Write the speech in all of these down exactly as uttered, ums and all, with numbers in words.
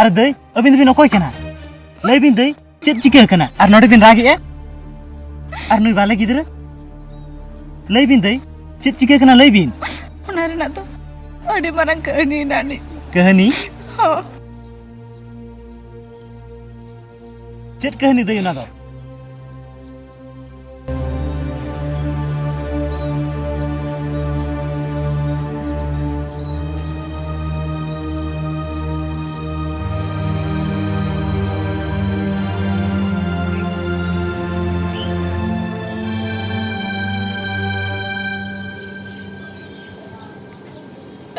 ᱟᱨᱮ ᱫᱟᱹᱭ, ᱟᱹᱵᱤᱱ ᱫᱚᱵᱤᱱ ᱚᱠᱚᱭ ᱠᱟᱱᱟ? ᱞᱟᱹᱭ ᱵᱤᱱ ᱫᱟᱹᱭ, ᱪᱮᱫ ᱪᱤᱠᱟᱹ ᱟᱠᱟᱱᱟ? ᱟᱨ ᱱᱚᱰᱮ ᱵᱤᱱ ᱨᱟᱜᱮᱜᱼᱟ? ᱟᱨ ᱱᱩᱭ ᱵᱟᱞᱮ ᱜᱤᱫᱽᱨᱟᱹ? ᱞᱟᱹᱭ ᱵᱤᱱ ᱫᱟᱹᱭ, ᱪᱮᱫ ᱪᱤᱠᱟᱹ ᱟᱠᱟᱱᱟ? ᱞᱟᱹᱭ ᱵᱤᱱ᱾ ᱚᱱᱟ ᱨᱮᱱᱟᱜ ᱫᱚ ᱟᱹᱰᱤ ᱢᱟᱨᱟᱝ ᱠᱟᱹᱦᱱᱤ ᱢᱮᱱᱟᱜ ᱟᱹᱱᱤᱡ᱾ ᱠᱟᱹᱦᱱᱤ? ᱦᱚᱸ᱾ ᱪᱮᱫ ᱠᱟᱹᱦᱱᱤ ᱫᱟᱹᱭ ᱚᱱᱟ ᱫᱚ?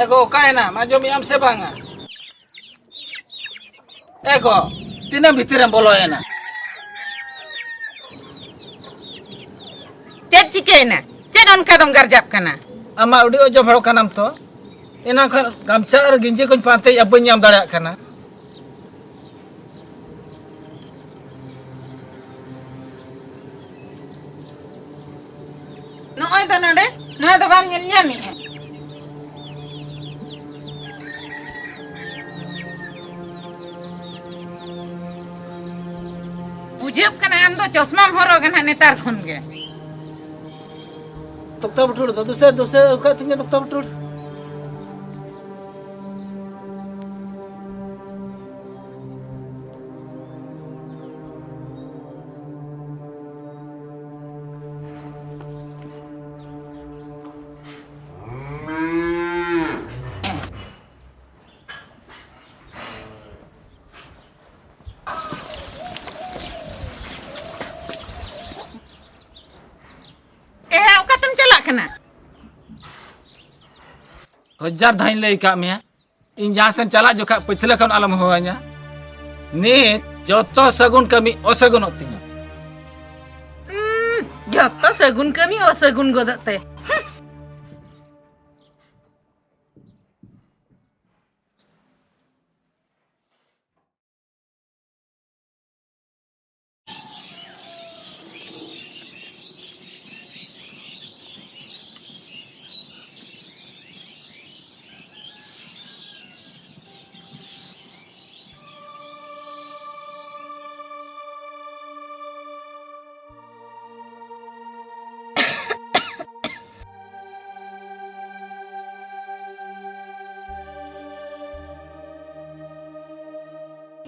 ᱮ ᱜᱚ, ᱚᱠᱟᱭᱮᱱᱟᱢ? ᱟᱸᱡᱚᱢᱮᱜ ᱟᱢ ᱥᱮ ᱵᱟᱝᱟ? ᱮ ᱜᱚ, ᱛᱤᱱᱟᱹᱜ ᱵᱷᱤᱛᱤᱨᱮᱢ ᱵᱚᱞᱚᱭᱮᱱᱟ? ᱪᱮᱫ ᱪᱤᱠᱟᱹᱭᱮᱱᱟ? ᱪᱮᱫ ᱚᱱᱠᱟ ᱫᱚᱢ ᱜᱟᱨᱡᱟᱯ ᱠᱟᱱᱟ? ᱟᱢ ᱢᱟ ᱟᱹᱰᱤ ᱚᱡᱚᱵ ᱦᱚᱲ ᱠᱟᱱᱟᱢ ᱛᱚ᱾ ᱮᱱᱟᱝ ᱠᱷᱚᱱ ᱜᱟᱢᱪᱷᱟ ᱟᱨ ᱜᱮᱧᱡᱤ ᱠᱚᱧ ᱯᱟᱱᱛᱮᱭᱮᱫᱼᱟ, ᱵᱟᱹᱧ ᱧᱟᱢ ᱫᱟᱲᱮᱭᱟᱜ ᱠᱟᱱᱟ᱾ ᱱᱚᱜᱼᱚᱭ ᱫᱚ ᱱᱚᱰᱮ, ᱱᱚᱣᱟ ᱫᱚ ᱵᱟᱢ ᱧᱮᱞ ᱧᱟᱢᱮᱜᱼᱟ? ᱵᱩᱡᱷᱟᱹᱜ ᱠᱟᱱᱟ ᱟᱢ ᱫᱚ ᱪᱚᱥᱢᱟᱢ ᱦᱚᱨᱚᱜᱟ ᱱᱟᱦᱟᱜ ᱱᱮᱛᱟᱨ ᱠᱷᱚᱱ ᱜᱮ᱾ ᱛᱚᱠᱛᱟ ᱵᱩᱴᱩᱲ ᱫᱚ ᱫᱩᱥᱮ, ᱫᱩᱥᱮ ᱚᱠᱟ ᱛᱤᱧᱟ ᱛᱚᱠᱛᱟ ᱵᱩᱴᱩᱲ᱾ ᱮ, ᱚᱠᱟᱛᱮᱢ ᱪᱟᱞᱟᱜ ᱠᱟᱱᱟ? ᱦᱟᱡᱟᱨ ᱫᱷᱟᱣᱤᱧ ᱞᱟᱹᱭ ᱟᱠᱟᱫ ᱢᱮᱭᱟ, ᱤᱧ ᱡᱟᱦᱟᱸ ᱥᱮᱫ ᱪᱟᱞᱟᱜ ᱡᱚᱠᱷᱟᱜ ᱯᱟᱹᱪᱷᱞᱟᱹ ᱠᱷᱚᱱ ᱟᱞᱚᱢ ᱦᱚᱦᱚᱣᱟᱹᱧᱟ᱾ ᱱᱤᱛ ᱡᱚᱛᱚ ᱥᱟᱹᱜᱩᱱ ᱠᱟᱹᱢᱤ ᱚᱥᱟᱹᱜᱩᱱᱚᱜ ᱛᱤᱧᱟ᱾ ᱩᱸ, ᱡᱚᱛᱚ ᱥᱟᱹᱜᱩᱱ ᱠᱟᱹᱢᱤ ᱚᱥᱟᱹᱜᱩᱱ ᱜᱚᱫᱚᱜ ᱛᱮ᱾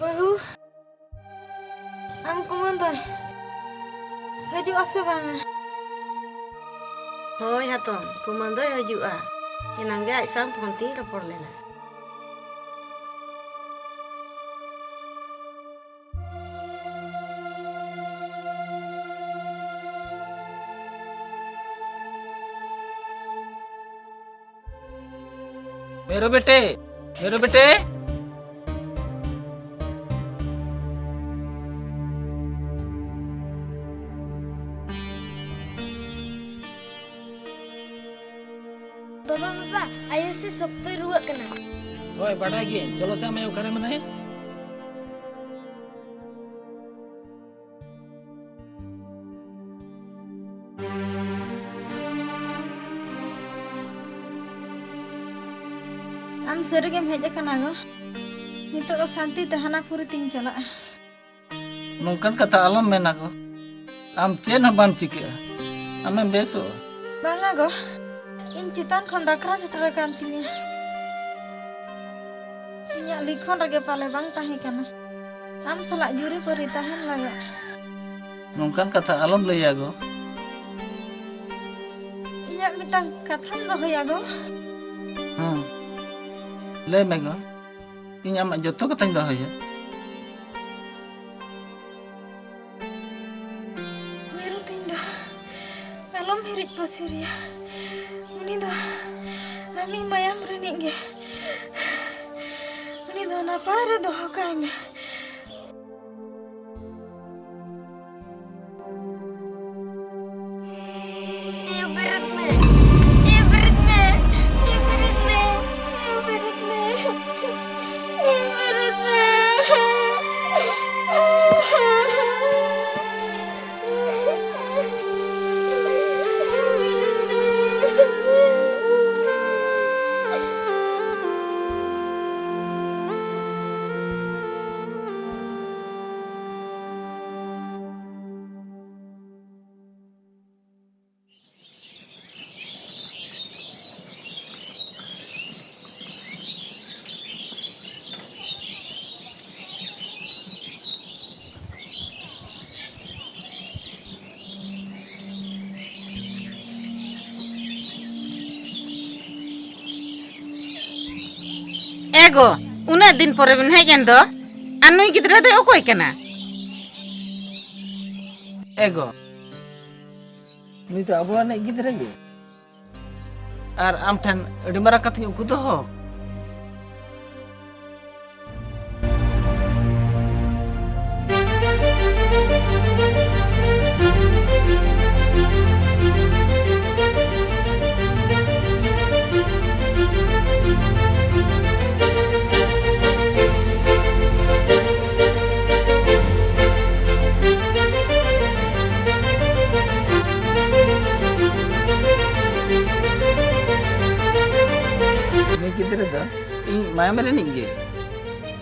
ᱵᱟᱹᱦᱩ, ᱟᱢ ᱠᱩᱢᱟᱹᱝ ᱫᱚᱭ ᱦᱤᱡᱩᱜᱼᱟ ᱥᱮ ᱵᱟᱝᱟ? ᱦᱳᱭ ᱦᱟᱛᱚᱢ, ᱠᱩᱢᱟᱹᱝ ᱫᱚᱭ ᱦᱤᱡᱩᱜᱼᱟ᱾ ᱮᱱᱟᱝ ᱜᱮ ᱟᱡ ᱥᱟᱶ ᱯᱷᱳᱱ ᱛᱤᱧ ᱨᱚᱯᱚᱲ ᱞᱮᱱᱟ᱾ मेरो बेटे, मेरो बेटे। ᱵᱟᱵᱟ, ᱵᱟᱵᱟ, ᱟᱭᱳ ᱥᱮ ᱥᱚᱠᱛᱚᱭ ᱨᱩᱣᱟᱹᱜ ᱠᱟᱱᱟ᱾ ᱦᱳᱭ, ᱵᱟᱰᱟᱭ ᱜᱤᱭᱟᱹᱧ᱾ ᱪᱚᱞᱚ ᱥᱮ, ᱟᱢ ᱟᱭᱳ ᱚᱠᱟᱨᱮ ᱢᱮᱱᱟᱭᱟ? ᱟᱢ ᱥᱟᱹᱨᱤᱜᱮᱢ ᱦᱮᱡ ᱟᱠᱟᱱᱟ ᱜᱚ? ᱱᱤᱛᱚᱜ ᱫᱚ ᱥᱟᱱᱛᱤ ᱛᱮ ᱦᱟᱱᱟ ᱯᱩᱨᱤ ᱛᱤᱧ ᱪᱟᱞᱟᱜᱼᱟ᱾ ᱱᱚᱝᱠᱟᱱ ᱠᱟᱛᱷᱟ ᱟᱞᱚᱢ ᱢᱮᱱᱟ ᱜᱚ᱾ ᱟᱢ ᱪᱮᱫ ᱦᱚᱸ ᱵᱟᱢ ᱪᱤᱠᱟᱹᱜᱼᱟ᱾ ᱟᱢᱮᱢ ᱵᱮᱥᱚᱜᱼᱟ᱾ ᱵᱟᱝᱟ ᱜᱚ, ᱤᱧ ᱪᱮᱛᱟᱱ ᱠᱷᱚᱱ ᱰᱟᱠᱨᱟ ᱥᱮᱴᱮᱨ ᱟᱠᱟᱱ ᱛᱤᱧᱟᱹ᱾ ᱤᱧᱟᱹᱜ ᱞᱤᱠᱷᱚᱱ ᱨᱮᱜᱮ ᱯᱟᱞᱮ ᱵᱟᱝ ᱛᱟᱦᱮᱸ ᱠᱟᱱᱟ ᱟᱢ ᱥᱟᱞᱟᱜ ᱡᱩᱨᱤᱯᱟᱹᱨᱤ ᱛᱟᱦᱮᱱ ᱞᱟᱜᱟᱜ᱾ ᱱᱚᱝᱠᱟᱱ ᱠᱟᱛᱷᱟ ᱟᱞᱚᱢ ᱞᱟᱹᱭᱟ ᱜᱚ᱾ ᱤᱧᱟᱹᱜ ᱢᱤᱫᱴᱟᱝ ᱠᱟᱛᱷᱟᱢ ᱫᱚᱦᱚᱭᱟ ᱜᱚ? ᱦᱮᱸ, ᱞᱟᱹᱭ ᱢᱮ ᱜᱚ᱾ ᱤᱧ ᱟᱢᱟᱜ ᱡᱚᱛᱚ ᱠᱟᱛᱷᱟᱧ ᱫᱚᱦᱚᱭᱟ᱾ ᱢᱤᱨᱩ ᱛᱤᱧ ᱫᱚ ᱟᱞᱚᱢ ᱦᱤᱨᱤᱡ ᱯᱟᱹᱥᱤᱨᱮᱭᱟ᱾ ᱩᱱᱤ ᱫᱚ ᱟᱢᱤᱡ ᱢᱟᱭᱟᱢ ᱨᱤᱱᱤᱡ ᱜᱮ᱾ ᱩᱱᱤ ᱫᱚ ᱱᱟᱯᱟᱭ ᱨᱮ ᱫᱚᱦᱚ ᱠᱟᱭ ᱢᱮ᱾ ᱮ, ᱵᱮᱨᱮᱫ ᱢᱮ᱾ ᱮ, ᱵᱮᱨᱮᱫ ᱢᱮ᱾ ᱮ, ᱵᱮᱨᱮᱫ ᱢᱮ᱾ ᱮ, ᱵᱮᱨᱮᱫ ᱢᱮ᱾ ᱮ, ᱵᱮᱨᱮᱫ ᱢᱮ᱾ ᱮ ᱜᱚ, ᱩᱱᱟᱹᱜ ᱫᱤᱱ ᱯᱚᱨᱮ ᱵᱮᱱ ᱦᱮᱡ ᱮᱱ ᱫᱚ, ᱟᱨ ᱱᱩᱭ ᱜᱤᱫᱽᱨᱟᱹ ᱫᱚᱭ ᱚᱠᱚᱭ ᱠᱟᱱᱟ? ᱮ ᱜᱚ, ᱱᱩᱭ ᱫᱚ ᱟᱵᱚ ᱨᱤᱱᱤᱡ ᱜᱤᱫᱽᱨᱟᱹ ᱜᱮ᱾ ᱟᱨ ᱟᱢ ᱴᱷᱮᱱ ᱟᱹᱰᱤ ᱢᱟᱨᱟᱝ ᱠᱟᱛᱷᱟᱧ ᱩᱠᱩ ᱫᱚᱦᱚ᱾ ᱨᱮᱫᱚ ᱤᱧ ᱢᱟᱭᱟᱢ ᱨᱤᱱᱤᱡ ᱜᱮ᱾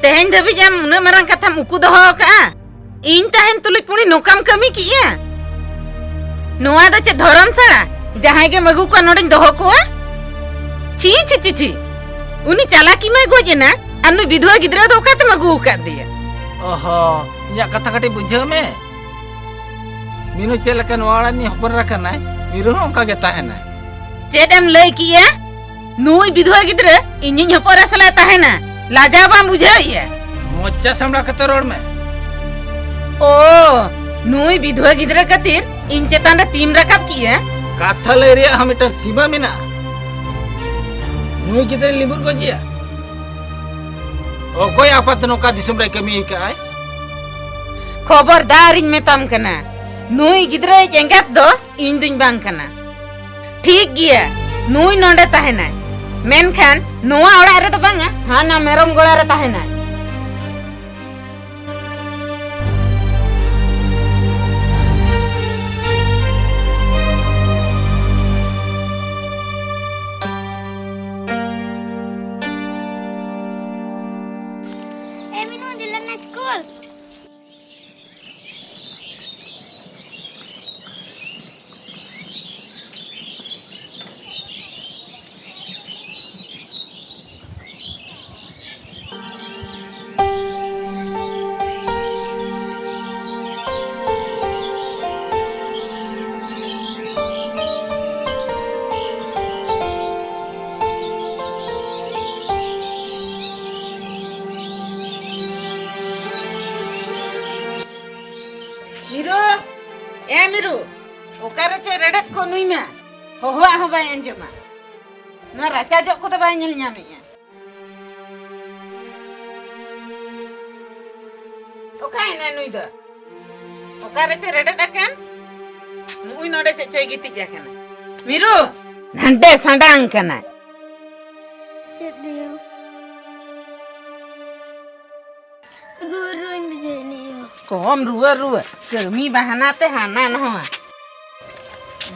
ᱛᱮᱦᱮᱧ ᱫᱷᱟᱹᱵᱤᱡ ᱟᱢ ᱩᱱᱟᱹᱜ ᱢᱟᱨᱟᱝ ᱠᱟᱛᱷᱟᱢ ᱩᱠᱩ ᱫᱚᱦᱚ ᱟᱠᱟᱫᱼᱟ? ᱤᱧ ᱛᱟᱦᱮᱱ ᱛᱩᱞᱩᱡ ᱯᱩᱬᱤ ᱱᱚᱝᱠᱟᱢ ᱠᱟᱹᱢᱤ ᱠᱮᱜᱼᱟ? ᱱᱚᱣᱟ ᱫᱚ ᱪᱮᱫ ᱫᱷᱚᱨᱚᱢ ᱥᱟᱲᱟ? ᱡᱟᱦᱟᱸᱭ ᱜᱮᱢ ᱟᱹᱜᱩ ᱠᱚᱣᱟ ᱱᱚᱰᱮᱧ ᱫᱚᱦᱚ ᱠᱚᱣᱟ? ᱪᱷᱤ, ᱪᱷᱤ, ᱪᱷᱤ, ᱪᱷᱤ᱾ ᱩᱱᱤ ᱪᱟᱞᱟᱠᱤ ᱢᱟᱭ ᱜᱚᱡ ᱮᱱᱟ, ᱟᱨ ᱱᱩᱭ ᱵᱤᱫᱷᱣᱟ ᱜᱤᱫᱽᱨᱟᱹ ᱫᱚ ᱚᱠᱟᱛᱮᱢ ᱟᱹᱜᱩ ᱟᱠᱟᱫ ᱫᱮᱭᱟ? ᱚᱦᱚ, ᱤᱧᱟᱹᱜ ᱠᱟᱛᱷᱟ ᱠᱟᱹᱴᱤᱡ ᱵᱩᱡᱷᱟᱹᱣ ᱢᱮ᱾ ᱢᱤᱱᱩ ᱪᱮᱫ ᱞᱮᱠᱟ ᱱᱚᱣᱟ ᱚᱲᱟᱜ ᱨᱤᱱᱤᱡ ᱦᱚᱯᱚᱱ ᱮᱨᱟ ᱠᱟᱱᱟᱭ, ᱢᱤᱨᱩ ᱦᱚᱸ ᱚᱱᱠᱟ ᱜᱮ ᱛᱟᱦᱮᱱᱟᱭ᱾ ᱪᱮᱫ ᱮᱢ ᱞᱟᱹᱭ ᱠᱮᱜᱼᱟ? ᱱᱩᱭ ᱵᱤᱫᱷᱣᱟ ᱜᱤᱫᱽᱨᱟᱹ ᱤᱧᱤᱧ ᱦᱚᱯᱚᱱ ᱮᱨᱟ ᱥᱟᱞᱟᱜ ᱛᱟᱦᱮᱱᱟ? ᱞᱟᱡᱟᱣ ᱵᱟᱢ ᱵᱩᱡᱷᱟᱹᱣᱮᱫᱼᱟ? ᱢᱚᱪᱟ ᱥᱟᱢᱲᱟᱣ ᱠᱟᱛᱮ ᱨᱚᱲ ᱢᱮ᱾ ᱳ, ᱱᱩᱭ ᱵᱤᱫᱷᱣᱟ ᱜᱤᱫᱽᱨᱟᱹ ᱠᱷᱟᱹᱛᱤᱨ ᱤᱧ ᱪᱮᱛᱟᱱ ᱨᱮ ᱛᱤᱢ ᱨᱟᱠᱟᱵ ᱠᱮᱜᱼᱟ? ᱠᱟᱛᱷᱟ ᱞᱟᱹᱭ ᱨᱮᱭᱟᱜ ᱦᱚᱸ ᱢᱤᱫᱴᱟᱝ ᱥᱤᱢᱟᱹ ᱢᱮᱱᱟᱜᱼᱟ᱾ ᱱᱩᱭ ᱜᱤᱫᱽᱨᱟᱹᱧ ᱞᱤᱵᱩᱨ ᱜᱚᱡᱮᱭᱟ? ᱚᱠᱚᱭ ᱟᱯᱟᱛ ᱱᱚᱝᱠᱟ ᱫᱤᱥᱚᱢ ᱨᱮ ᱠᱟᱹᱢᱤ ᱟᱠᱟᱫᱼᱟᱭ? ᱠᱷᱚᱵᱚᱨᱫᱟᱨᱤᱧ ᱢᱮᱛᱟᱢ ᱠᱟᱱᱟ, ᱱᱩᱭ ᱜᱤᱫᱽᱨᱟᱹᱭᱤᱡ ᱮᱸᱜᱟᱛ ᱫᱚ ᱤᱧ ᱫᱩᱧ ᱵᱟᱝ ᱠᱟᱱᱟ᱾ ᱴᱷᱤᱠ ᱜᱮᱭᱟ, ᱱᱩᱭ ᱱᱚᱰᱮ ᱛᱟᱦᱮᱱᱟᱭ, ᱢᱮᱱᱠᱷᱟᱱ ᱱᱚᱣᱟ ᱚᱲᱟᱜ ᱨᱮᱫᱚ ᱵᱟᱝᱟ, ᱦᱟᱱᱟ ᱢᱮᱨᱚᱢ ᱜᱚᱲᱟ ᱨᱮ ᱛᱟᱦᱮᱱᱟᱭ᱾ ᱮ ᱢᱤᱱᱩ, ᱫᱮᱞᱟ ᱱᱟ ᱥᱠᱩᱞ᱾ ᱢᱤᱨᱩ, ᱮ ᱢᱤᱨᱩ, ᱚᱠᱟᱨᱮ ᱪᱚᱭ ᱨᱮᱰᱮᱫ ᱠᱚ ᱱᱩᱭ ᱢᱟ? ᱦᱚᱦᱚᱣᱟᱜ ᱦᱚᱸ ᱵᱟᱭ ᱟᱸᱡᱚᱢᱟ᱾ ᱱᱚᱣᱟ ᱨᱟᱪᱟ ᱡᱚᱜ ᱠᱚᱫᱚ ᱵᱟᱭ ᱧᱮᱞ ᱧᱟᱢᱮᱜᱼᱟ᱾ ᱚᱠᱟᱭᱮᱱᱟᱭ ᱱᱩᱭ ᱫᱚ? ᱚᱠᱟᱨᱮ ᱪᱚᱭ ᱨᱮᱰᱮᱫ ᱟᱠᱟᱱ? ᱱᱩᱭ ᱱᱚᱰᱮ ᱪᱮᱫ ᱪᱚᱭ ᱜᱤᱛᱤᱡ ᱟᱠᱟᱱᱟ? ᱢᱤᱨᱩ, ᱱᱟᱰᱮ ᱥᱟᱰᱟᱝ ᱠᱟᱱᱟᱭ᱾ ᱪᱮᱫ ᱫᱤᱭᱟ? ᱨᱩᱣᱟᱹ ᱨᱩᱣᱟᱹᱧ ᱵᱩᱡᱷᱟᱹᱣᱮᱫ ᱞᱮᱭᱟ᱾ ᱠᱚᱢ ᱨᱩᱣᱟᱹ ᱨᱩᱣᱟᱹ, ᱠᱟᱹᱢᱤ ᱵᱟᱦᱟᱱᱟ ᱛᱮ ᱦᱟᱱᱟ ᱱᱟᱣᱟ᱾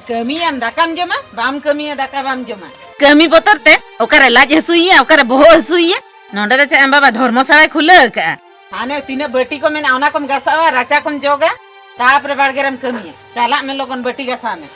ᱠᱟᱹᱢᱤᱭᱟᱢ ᱫᱟᱠᱟᱢ ᱡᱚᱢᱟ, ᱵᱟᱢ ᱠᱟᱹᱢᱤᱭᱟ ᱫᱟᱠᱟ ᱵᱟᱢ ᱡᱚᱢᱟ᱾ ᱠᱟᱹᱢᱤ ᱵᱚᱛᱚᱨ ᱛᱮ ᱚᱠᱟᱨᱮ ᱞᱟᱡ ᱦᱟᱹᱥᱩᱭᱮᱭᱟ, ᱚᱠᱟᱨᱮ ᱵᱚᱦᱚᱜ ᱦᱟᱹᱥᱩᱭᱮᱭᱟ᱾ ᱱᱚᱸᱰᱮ ᱫᱚ ᱪᱮᱫ ᱮᱢ ᱵᱟᱵᱟ ᱫᱷᱚᱨᱢᱚᱥᱟᱞᱟᱭ ᱠᱷᱩᱞᱟᱹᱣ ᱟᱠᱟᱫᱼᱟ? ᱦᱟᱱᱮ ᱛᱤᱱᱟᱹᱜ ᱵᱟᱹᱴᱤ ᱠᱚ ᱢᱮᱱᱟᱜᱼᱟ, ᱚᱱᱟ ᱠᱚᱢ ᱜᱟᱥᱟᱣᱟ, ᱨᱟᱪᱟ ᱠᱚᱢ ᱡᱚᱜᱟ, ᱛᱟᱯᱚᱨᱮ ᱵᱟᱲᱜᱮ ᱨᱮᱢ ᱠᱟᱹᱢᱤᱭᱟ᱾ ᱪᱟᱞᱟᱜ ᱢᱮ, ᱞᱚᱜᱚᱱ ᱵᱟᱹᱴᱤ ᱜᱟᱥᱟᱣ ᱢᱮ᱾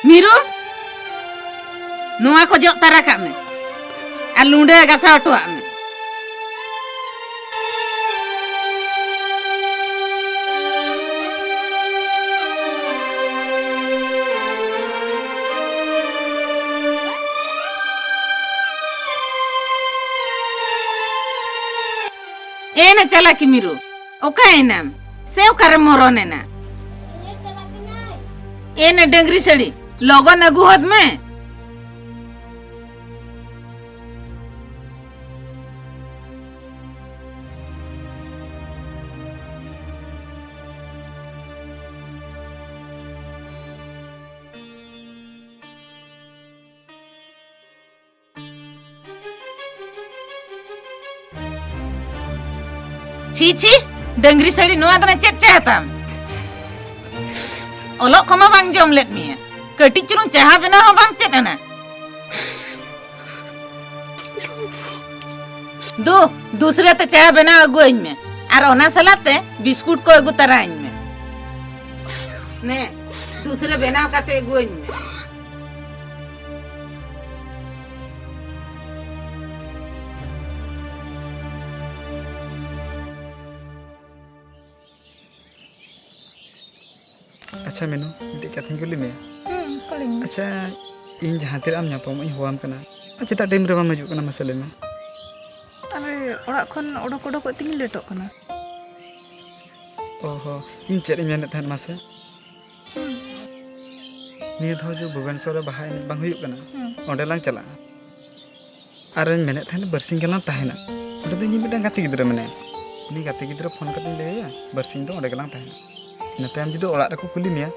ᱢᱤᱨᱩ, ᱱᱚᱣᱟ ᱠᱚ ᱡᱚᱜ ᱛᱟᱨᱟ ᱠᱟᱜ ᱢᱮ ᱟᱨ ᱞᱩᱸᱰᱟᱹ ᱜᱟᱥᱟᱣ ᱦᱚᱴᱚᱣᱟᱜ ᱢᱮ᱾ ᱮᱱᱮ ᱪᱟᱞᱟᱠᱤ ᱢᱤᱨᱩ, ᱚᱠᱟᱭᱮᱱᱟᱢ? ᱥᱮ ᱚᱠᱟᱨᱮᱢ ᱢᱚᱨᱚᱱ ᱮᱱᱟ? ᱮᱱᱮ ᱰᱟᱹᱝᱨᱤ ᱥᱟᱹᱲᱤ, ᱞᱚᱜᱚᱱ ᱟᱹᱜᱩ ᱦᱚᱫ ᱢᱮ᱾ ᱪᱷᱤ ᱪᱷᱤ, ᱰᱟᱹᱝᱨᱤ ᱥᱟᱹᱲᱤ, ᱱᱚᱣᱟ ᱫᱚ ᱱᱟ ᱪᱮᱫ ᱪᱟ ᱛᱟᱢ? ᱚᱞᱚᱜ ᱠᱚᱢᱟ ᱵᱟᱝ ᱡᱚᱢ ᱞᱮᱫ ᱢᱮᱭᱟ, ᱠᱟᱹᱴᱤᱡ ᱪᱩᱞᱩᱝ ᱪᱟᱦᱟ ᱵᱮᱱᱟᱣ ᱦᱚᱸ ᱵᱟᱢ ᱪᱮᱫ ᱮᱱᱟ᱾ ᱫᱩ, ᱫᱩᱥᱨᱟᱹ ᱛᱮ ᱪᱟᱦᱟ ᱵᱮᱱᱟᱣ ᱟᱹᱜᱩᱣᱟᱹᱧ ᱢᱮ᱾ ᱟᱨ ᱚᱱᱟ ᱥᱟᱞᱟᱜ ᱛᱮ ᱵᱤᱥᱠᱩᱴ ᱠᱚ ᱟᱹᱜᱩ ᱛᱟᱨᱟᱧ ᱢᱮ᱾ ᱱᱮ, ᱫᱩᱥᱨᱟᱹ ᱵᱮᱱᱟᱣ ᱠᱟᱛᱮ ᱟᱹᱜᱩᱣᱟᱹᱧ ᱢᱮ᱾ ᱟᱪᱪᱷᱟ ᱢᱤᱱᱩ, ᱢᱤᱫᱴᱮᱡ ᱠᱟᱛᱷᱟᱧ ᱠᱩᱞᱤ ᱢᱮᱭᱟ᱾ ᱦᱩᱸ, ᱠᱩᱞᱤᱧ ᱢᱮ᱾ ᱟᱪᱪᱷᱟ, ᱤᱧ ᱡᱟᱦᱟᱸ ᱛᱤᱨᱮ ᱟᱢ ᱧᱟᱯᱟᱢᱚᱜ ᱤᱧ ᱦᱚᱦᱚᱣᱟᱢ ᱠᱟᱱᱟ, ᱟᱨ ᱪᱮᱫᱟᱜ ᱴᱟᱭᱤᱢ ᱨᱮ ᱵᱟᱢ ᱦᱤᱡᱩᱜ ᱠᱟᱱᱟ, ᱢᱟᱥᱮ ᱞᱟᱹᱭ ᱢᱮ? ᱟᱨᱮ, ᱚᱲᱟᱜ ᱠᱷᱚᱱ ᱚᱰᱚᱠ ᱚᱰᱚᱠᱚᱜ ᱛᱮᱜᱤᱧ ᱞᱮᱴᱚᱜ ᱠᱟᱱᱟ᱾ ᱚ ᱦᱚ, ᱤᱧ ᱪᱮᱫ ᱤᱧ ᱢᱮᱱᱮᱫ ᱛᱟᱦᱮᱸᱫ ᱢᱟᱥᱮ? ᱦᱩᱸ᱾ ᱱᱤᱭᱟᱹ ᱫᱷᱟᱣ ᱡᱮ ᱵᱷᱩᱵᱮᱱᱥᱚᱨ ᱨᱮ ᱵᱟᱦᱟ ᱮᱱᱮᱡ ᱵᱟᱝ ᱦᱩᱭᱩᱜ ᱠᱟᱱᱟ, ᱦᱩᱸ᱾ ᱚᱸᱰᱮ ᱞᱟᱝ ᱪᱟᱞᱟᱜᱼᱟ᱾ ᱟᱨᱤᱧ ᱢᱮᱱᱮᱫ ᱛᱟᱦᱮᱱᱟ, ᱵᱟᱨᱥᱤᱧ ᱜᱟᱱ ᱞᱟᱝ ᱛᱟᱦᱮᱱᱟ᱾ ᱚᱸᱰᱮ ᱫᱚ ᱤᱧ ᱢᱤᱫᱴᱟᱝ ᱜᱟᱛᱮ ᱜᱤᱫᱽᱨᱟᱹ ᱢᱮᱱᱟᱭᱟ᱾ ᱩᱱᱤ ᱜᱟᱛᱮ ᱜᱤᱫᱽᱨᱟᱹ ᱯᱷᱳᱱ ᱠᱟᱛᱮᱧ ᱞᱟᱹᱭ ᱟᱭᱟ, ᱵᱟᱨᱥᱤᱧ ᱫᱚ ᱚᱸᱰᱮ ᱜᱮᱞᱟᱝ ᱛᱟᱦᱮᱱᱟ᱾ ᱤᱱᱟᱹ ᱛᱟᱭᱚᱢ ᱡᱩᱫᱤ ᱚᱲᱟᱜ ᱨᱮᱠᱚ ᱠᱩᱞᱤ ᱢᱮᱭᱟ,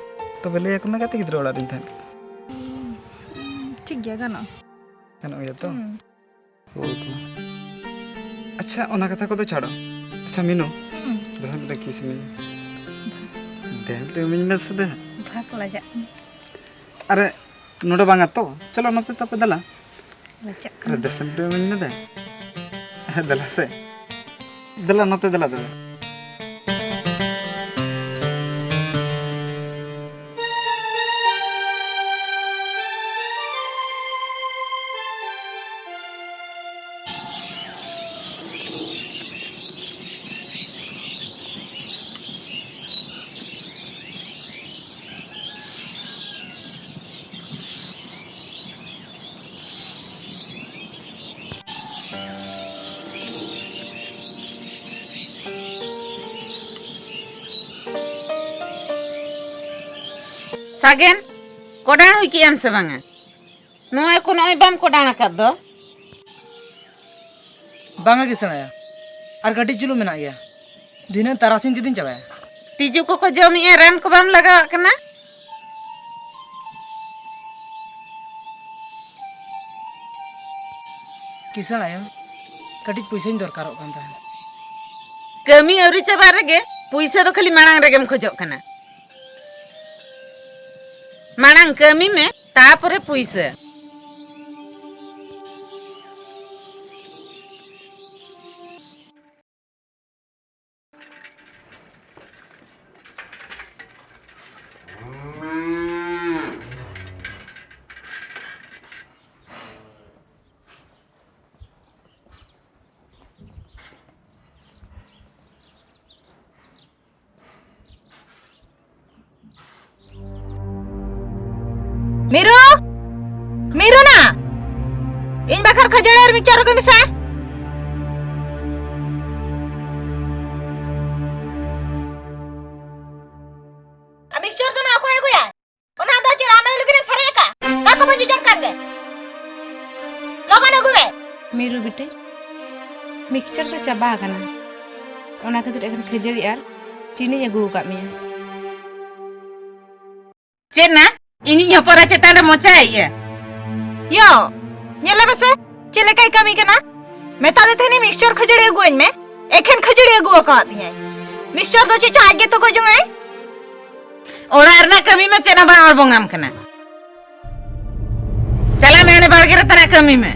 ᱛᱚᱵᱮ ᱞᱟᱹᱭ ᱟᱠᱚ ᱢᱮ, ᱜᱟᱛᱮ ᱜᱤᱫᱽᱨᱟᱹ ᱚᱲᱟᱜ ᱨᱤᱧ ᱛᱟᱦᱮᱱᱟ᱾ ᱦᱩᱸ, ᱴᱷᱤᱠ ᱜᱮᱭᱟ, ᱜᱟᱱᱚᱜᱼᱟ᱾ ᱜᱟᱱᱚᱜ ᱜᱮᱭᱟ ᱛᱚ? ᱦᱩᱸ᱾ ᱦᱳᱭ ᱛᱚ᱾ ᱟᱪᱪᱷᱟ, ᱚᱱᱟ ᱠᱟᱛᱷᱟ ᱠᱚᱫᱚ ᱪᱷᱟᱲᱚ᱾ ᱟᱪᱪᱷᱟ ᱢᱤᱱᱩ, ᱦᱩᱸ᱾ ᱫᱮᱞᱟ ᱢᱤᱫᱴᱟᱝ ᱠᱤᱥ ᱤᱢᱟᱹᱧ ᱢᱮ᱾ ᱫᱮᱞᱟ ᱢᱤᱫᱴᱟᱝ ᱤᱢᱟᱹᱧ ᱢᱮ ᱥᱮ ᱫᱮ᱾ ᱵᱷᱟᱜᱽ ᱞᱟᱡᱟᱜ ᱠᱟᱱᱟ᱾ ᱟᱨᱮ, ᱱᱚᱰᱮ ᱵᱟᱝᱟ ᱛᱚ? ᱪᱚᱞᱚ ᱱᱚᱛᱮ ᱛᱟᱯᱮ ᱫᱮᱞᱟ᱾ ᱞᱟᱡᱟᱜ ᱟᱨᱮ, ᱠᱟᱱᱟ᱾ ᱫᱮᱥᱮ ᱢᱤᱫᱴᱟᱝ ᱤᱢᱟᱹᱧ ᱢᱮ ᱫᱮ᱾ ᱦᱮᱸ, ᱫᱮᱞᱟ ᱥᱮ᱾ ᱫᱮᱞᱟ ᱱᱚᱛᱮ ᱫᱮᱞᱟ ᱫᱮᱞᱟ᱾ ᱥᱟᱜᱮᱱ, ᱠᱚᱰᱟᱬ ᱦᱩᱭ ᱠᱮᱜ ᱟᱢ ᱥᱮ ᱵᱟᱝᱟ? ᱱᱚᱜᱼᱚᱭ ᱠᱚ ᱱᱚᱜᱼᱚᱭ ᱵᱟᱢ ᱠᱚᱰᱟᱬ ᱟᱠᱟᱫ ᱫᱚ᱾ ᱵᱟᱝᱟ ᱠᱤᱥᱟᱹᱬ ᱟᱭᱳ, ᱟᱨ ᱠᱟᱹᱴᱤᱡ ᱪᱩᱞᱩᱝ ᱢᱮᱱᱟᱜ ᱜᱮᱭᱟ, ᱫᱷᱤᱱᱟᱹᱝ ᱛᱟᱨᱟᱥᱤᱧ ᱛᱮᱫᱚᱧ ᱪᱟᱵᱟᱭᱟ᱾ ᱛᱤᱡᱩ ᱠᱚᱠᱚ ᱡᱚᱢᱮᱜᱼᱟ, ᱨᱟᱱ ᱠᱚ ᱵᱟᱢ ᱞᱟᱜᱟᱣᱟᱜ ᱠᱟᱱᱟ? ᱠᱤᱥᱟᱹᱬ ᱟᱭᱳ, ᱠᱟᱹᱴᱤᱡ ᱯᱩᱭᱥᱟᱹᱧ ᱫᱚᱨᱠᱟᱨᱚᱜ ᱠᱟᱱ ᱛᱟᱦᱮᱸᱫ᱾ ᱠᱟᱹᱢᱤ ᱟᱹᱣᱨᱤ ᱪᱟᱵᱟᱜ ᱨᱮᱜᱮ ᱯᱩᱭᱥᱟᱹ ᱫᱚ ᱠᱷᱟᱹᱞᱤ ᱢᱟᱲᱟᱝ ᱨᱮᱜᱮᱢ ᱠᱷᱚᱡᱚᱜ ᱠᱟᱱᱟ᱾ ᱢᱟᱲᱟᱝ ᱠᱟᱹᱢᱤ ᱢᱮ, ᱛᱟᱯᱚᱨᱮ ᱯᱩᱭᱥᱟᱹ᱾ ᱢᱤᱨᱩ! ᱢᱤᱨᱩ ᱱᱟ! ᱤᱧ ᱵᱟᱠᱷᱨᱟ ᱠᱷᱟᱹᱡᱟᱹᱲᱤ ᱟᱨ ᱢᱤᱠᱥᱪᱟᱨ ᱟᱹᱜᱩᱭ ᱢᱮᱥᱮ᱾ ᱟᱨ ᱢᱤᱠᱥᱪᱟᱨ ᱫᱚ ᱱᱟ ᱚᱠᱚᱭ ᱟᱹᱜᱩᱭᱟ? ᱚᱱᱟ ᱫᱚ ᱪᱮᱫ ᱟᱢ ᱟᱭᱳ ᱞᱟᱹᱜᱤᱫ ᱮᱢ ᱥᱟᱨᱮᱡ ᱟᱠᱟᱫ? ᱫᱟᱠᱟ ᱵᱟᱹᱧ ᱡᱚᱢ ᱠᱟᱱ ᱜᱮ᱾ ᱞᱚᱜᱚᱱ ᱟᱹᱜᱩᱭ ᱢᱮ᱾ ᱢᱤᱨᱩ ᱵᱤᱴᱤ, ᱢᱤᱠᱥᱪᱟᱨ ᱫᱚ ᱪᱟᱵᱟ ᱟᱠᱟᱱᱟ, ᱚᱱᱟ ᱠᱷᱟᱹᱛᱤᱨ ᱮᱠᱷᱮᱱ ᱠᱷᱟᱹᱡᱟᱹᱲᱤ ᱟᱨ ᱪᱤᱱᱤᱧ ᱟᱹᱜᱩ ᱟᱠᱟᱫ ᱢᱮᱭᱟ᱾ ᱪᱮᱫ ᱱᱟ? ᱤᱧᱤᱡ ᱦᱚᱯᱚᱱ ᱮᱨᱟ ᱪᱮᱛᱟᱱ ᱨᱮ ᱢᱚᱪᱟᱭ ᱤᱭᱟᱹ? ᱭᱳ, ᱧᱮᱞ ᱢᱮᱥᱮ, ᱪᱮᱫ ᱞᱮᱠᱟᱭ ᱠᱟᱹᱢᱤ ᱠᱟᱱᱟ? ᱢᱮᱛᱟ ᱫᱮ ᱛᱟᱦᱮᱱᱤᱧ ᱢᱤᱠᱥᱪᱟᱨ ᱠᱷᱟᱹᱡᱟᱹᱲᱤ ᱟᱹᱜᱩᱣᱟᱹᱧ ᱢᱮ, ᱮᱠᱷᱮᱱ ᱠᱷᱟᱹᱡᱟᱹᱲᱤ ᱟᱹᱜᱩ ᱟᱠᱟᱣᱟᱫ ᱛᱤᱧᱟᱭ᱾ ᱢᱤᱠᱥᱪᱟᱨ ᱫᱚ ᱪᱮᱫ ᱪᱚ ᱟᱡ ᱜᱮ ᱛᱚᱜᱚᱡ ᱡᱚᱝ ᱟᱭ᱾ ᱚᱲᱟᱜ ᱨᱮᱱᱟᱜ ᱠᱟᱹᱢᱤ ᱢᱟ ᱪᱮᱫ ᱦᱚᱸ ᱵᱟᱝ ᱟᱬᱵᱚᱝᱟᱢ ᱠᱟᱱᱟ᱾ ᱪᱟᱞᱟᱜ ᱢᱮ, ᱦᱟᱱᱮ ᱵᱟᱲᱜᱮ ᱨᱮ ᱛᱟᱱᱟᱜ ᱠᱟᱹᱢᱤ ᱢᱮ᱾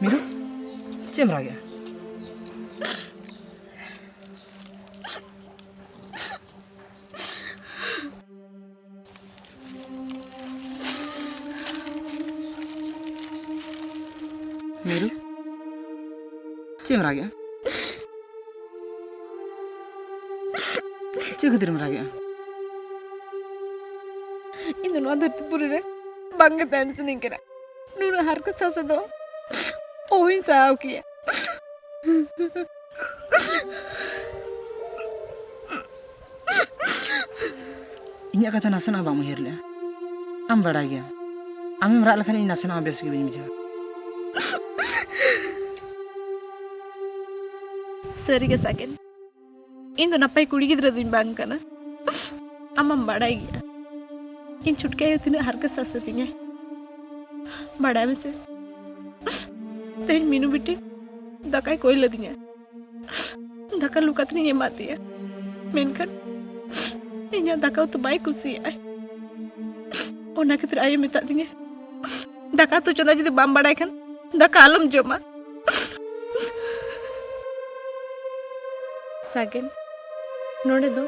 ᱢᱤᱨᱩ, ᱪᱮᱫ ᱮᱢ ᱨᱟᱜᱮᱜᱼᱟ? ᱢᱤᱨᱩ, ᱪᱮᱫ ᱮᱢ ᱨᱟᱜᱮᱜᱼᱟ? ᱪᱮᱫ ᱠᱷᱟᱹᱛᱤᱨ ᱮᱢ ᱨᱟᱜᱮᱜᱼᱟ? ᱱᱚᱣᱟ ᱫᱷᱟᱹᱨᱛᱤ ᱯᱩᱨᱤ ᱨᱮ ᱵᱟᱝᱜᱮ ᱛᱟᱦᱮᱱ ᱥᱟᱱᱟᱧ ᱠᱟᱱᱟ᱾ ᱱᱩᱱᱟᱹᱜ ᱦᱟᱨᱠᱮᱛ ᱥᱟᱥᱮᱛ ᱫᱚ ᱚᱦᱚᱧ ᱥᱟᱦᱟᱣ ᱠᱮᱭᱟ᱾ ᱤᱧᱟᱹᱜ ᱠᱟᱛᱷᱟ ᱱᱟᱥᱮᱱᱟᱜ ᱦᱚᱸ ᱵᱟᱢ ᱩᱭᱦᱟᱹᱨ ᱞᱮᱜᱼᱟ᱾ ᱟᱢ ᱵᱟᱲᱟᱭ ᱜᱮᱭᱟᱢ, ᱟᱢᱮᱢ ᱨᱟᱜ ᱞᱮᱠᱷᱟᱱ ᱤᱧ ᱱᱟᱥᱮᱱᱟᱜ ᱦᱚᱸ ᱵᱮᱥ ᱜᱮ ᱵᱟᱹᱧ ᱵᱩᱡᱷᱟᱹᱣᱟ᱾ ᱥᱟᱹᱨᱤᱜᱮ ᱥᱟᱜᱮᱱ, ᱤᱧ ᱫᱚ ᱱᱟᱯᱟᱭ ᱠᱩᱲᱤ ᱜᱤᱫᱽᱨᱟᱹ ᱫᱚᱧ ᱵᱟᱝ ᱠᱟᱱᱟ᱾ ᱟᱢ ᱢᱟᱢ ᱵᱟᱲᱟᱭ ᱜᱮᱭᱟ, ᱤᱧ ᱪᱷᱩᱴᱠᱤ ᱟᱭᱳ ᱛᱤᱱᱟᱹᱜ ᱦᱟᱨᱠᱮᱛ ᱥᱟᱥᱮᱛᱤᱧᱟᱭ᱾ ᱵᱟᱲᱟᱭ ᱢᱮᱥᱮ, ᱛᱮᱦᱮᱧ ᱢᱤᱱᱩ ᱵᱤᱴᱤ ᱫᱟᱠᱟᱭ ᱠᱚᱭ ᱞᱮᱫᱤᱧᱟ᱾ ᱫᱟᱠᱟ ᱞᱩ ᱠᱟᱛᱮᱧ ᱮᱢᱟᱫ ᱫᱮᱭᱟ, ᱢᱮᱱᱠᱷᱟᱱ ᱤᱧᱟᱹᱜ ᱫᱟᱠᱟ ᱩᱛᱩ ᱵᱟᱭ ᱠᱩᱥᱤᱭᱟᱜᱼᱟ᱾ ᱚᱱᱟ ᱠᱷᱟᱹᱛᱤᱨ ᱟᱭᱳ ᱢᱮᱛᱟᱫ ᱫᱤᱧᱟ, "ᱫᱟᱠᱟ ᱩᱛᱩ ᱪᱚᱸᱫᱟ ᱡᱩᱫᱤ ᱵᱟᱢ ᱵᱟᱲᱟᱭ ᱠᱷᱟᱱ ᱫᱟᱠᱟ ᱟᱞᱚᱢ ᱡᱚᱢᱟ᱾" ᱥᱟᱜᱮᱱ, ᱱᱚᱰᱮ ᱫᱚ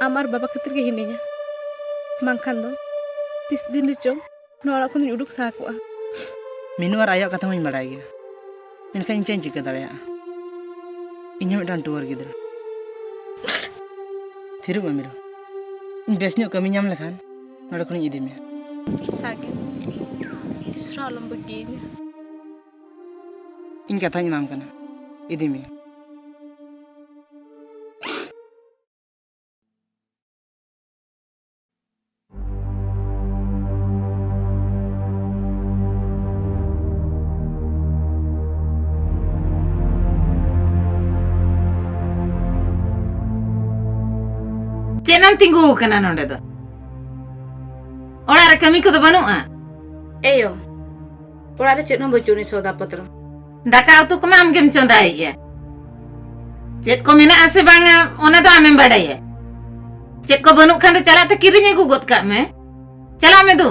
ᱟᱢ ᱟᱨ ᱵᱟᱵᱟ ᱠᱷᱟᱹᱛᱤᱨ ᱜᱮ ᱦᱤᱱᱟᱹᱧᱟ, ᱵᱟᱝᱠᱷᱟᱱ ᱫᱚ ᱛᱤᱥ ᱫᱤᱱ ᱨᱮᱪᱚ ᱱᱚᱣᱟ ᱚᱲᱟᱜ ᱠᱷᱚᱱᱤᱧ ᱩᱰᱩᱠ ᱥᱟᱦᱟ ᱠᱚᱜᱼᱟ᱾ ᱢᱤᱱᱩ ᱟᱨ ᱟᱭᱳᱣᱟᱜ ᱠᱟᱛᱷᱟ ᱦᱚᱸᱧ ᱵᱟᱲᱟᱭ ᱜᱮᱭᱟ, ᱢᱮᱱᱠᱷᱟᱱ ᱤᱧ ᱪᱮᱫ ᱤᱧ ᱪᱤᱠᱟᱹ ᱫᱟᱲᱮᱭᱟᱜᱼᱟ? ᱤᱧ ᱦᱚᱸ ᱢᱤᱫᱴᱟᱝ ᱴᱩᱣᱟᱹᱨ ᱜᱤᱫᱽᱨᱟᱹ᱾ ᱛᱷᱤᱨᱚᱜ ᱢᱮ ᱢᱤᱨᱩ, ᱤᱧ ᱵᱮᱥ ᱧᱚᱜ ᱠᱟᱹᱢᱤ ᱧᱟᱢ ᱞᱮᱠᱷᱟᱱ ᱱᱚᱰᱮ ᱠᱷᱚᱱᱤᱧ ᱤᱫᱤ ᱢᱮᱭᱟ᱾ ᱥᱟᱜᱮᱱ, ᱛᱤᱥ ᱨᱮᱦᱚᱸ ᱟᱞᱚᱢ ᱵᱟᱹᱜᱤᱭᱟᱹᱧᱟ᱾ ᱤᱧ ᱠᱟᱛᱷᱟᱧ ᱮᱢᱟᱢ ᱠᱟᱱᱟ, ᱤᱫᱤ ᱢᱮᱭᱟ᱾ ᱪᱮᱫ ᱮᱢ ᱛᱤᱸᱜᱩ ᱟᱠᱟᱱᱟ ᱱᱚᱰᱮ ᱫᱚ? ᱚᱲᱟᱜ ᱨᱮ ᱠᱟᱹᱢᱤ ᱠᱚᱫᱚ ᱵᱟᱹᱱᱩᱜᱼᱟ? ᱮᱭᱳ, ᱚᱲᱟᱜ ᱨᱮ ᱪᱮᱫ ᱦᱚᱸ ᱵᱟᱹᱪᱩᱜ ᱟᱹᱱᱤᱡ ᱥᱚᱣᱫᱟ ᱯᱚᱛᱨᱚ᱾ ᱫᱟᱠᱟ ᱩᱛᱩ ᱠᱚᱢᱟ ᱟᱢ ᱜᱮᱢ ᱪᱚᱸᱫᱟᱭᱮᱫᱼᱟ᱾ ᱪᱮᱫ ᱠᱚ ᱢᱮᱱᱟᱜᱼᱟ ᱥᱮ ᱵᱟᱝᱟ, ᱚᱱᱟ ᱫᱚ ᱟᱢᱮᱢ ᱵᱟᱰᱟᱭᱟ᱾ ᱪᱮᱫ ᱠᱚ ᱵᱟᱹᱱᱩᱜ ᱠᱷᱟᱱ ᱫᱚ ᱪᱟᱞᱟᱜ ᱛᱮ ᱠᱤᱨᱤᱧ ᱟᱹᱜᱩ ᱜᱚᱫ ᱠᱟᱜ ᱢᱮ᱾ ᱪᱟᱞᱟᱜ ᱢᱮ ᱫᱩ᱾